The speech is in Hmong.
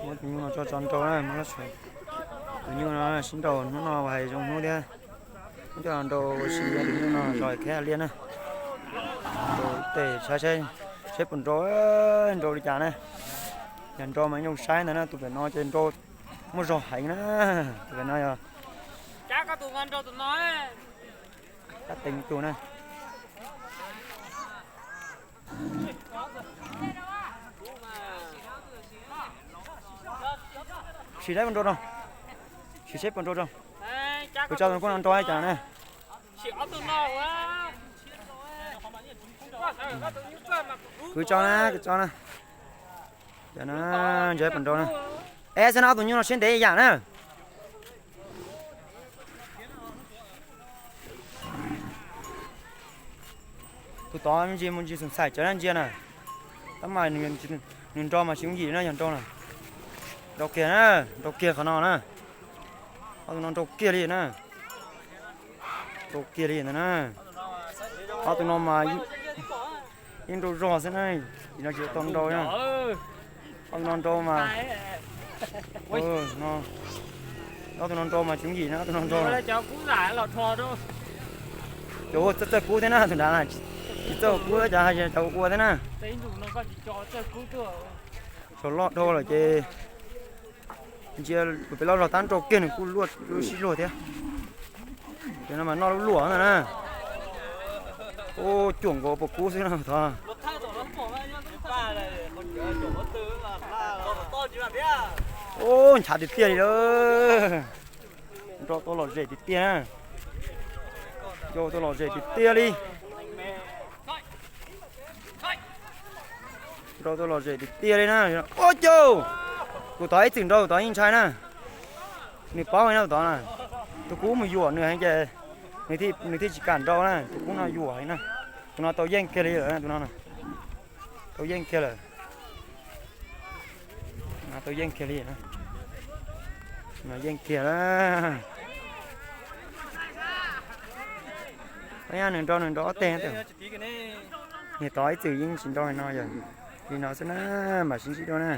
Muab tus nyuj no tso tso nrau na, muab lab su. Tus nyuj no sib nrau hnub no hais zoo hnub thiab. Muab coj los nrau ua si, tus nyuj no zog khab liab na. Nrau tej saib saib, saib puas nrau, nrau li cas na. Yog nrau mas zoo saib ntag na, tus pem no ces nrau muaj zog heev na. Tus pem no yog tab teev tus na. Sim saib puas nrau rau, sim saib puas nrau rau. Kuv tso tus kuj no nrau li cas na. Kuv tso na, kuv tso na. Cov no ntsia puas nrau na. Es xav no ob tug nyuj no siab ntev yam na. Tus tod ntsia mus ntsis xav xaim cov na ntsia na. Tab mas nws nrau mas tsis yooj yim na, yog nrau na. Nrau kiag na, nrau kiag qhov no na. Ob tug no nrau kiag li na. Nrau kiag li ntag na. Ob tug no mas yeej nrau zog xwb na, no tsis tau nrau na. Ob tug no nrau mas, ob tug no nrau mas tsis yooj yim na, ob tug no nrau. Cov ua txawj txawj kub thiab na, tus nrad tsis txawj kub, cov hais tias cov ua thiab na. Tsaus loj dhau lawm ces ntsia pem loj zog tab nrau kiag nws kuj luaj sib luag thiab. Cov no mas noj lub luam ntag na. Ub, cuam nkaus puas kub xwb no tod. Ub, nchav tiag tiag li lawm. Nrau tau lom zem tiag tiag na. Nrau tau lom zem tiag tiag li. Nrau tau lom zem tiag tiag li na. Ua cas tus tod ib txwm nrau tus tod yeej ntshai na. Nws paub heev na tus tod na. Tus kub mus yuam nws heev ces nws thiaj tsis kam nrau na. Tus kub no yuam heev na. Tus no tau yeej kiag li lawm, tus no tau yeej kiag lawm. Tau yeej kiag li, yeej kiag lawm. Nws nrau nws nrau ob teg, niag tod ib txwm yeej tsis nrau no yog li no xwb na, mam sib ntsib dua na.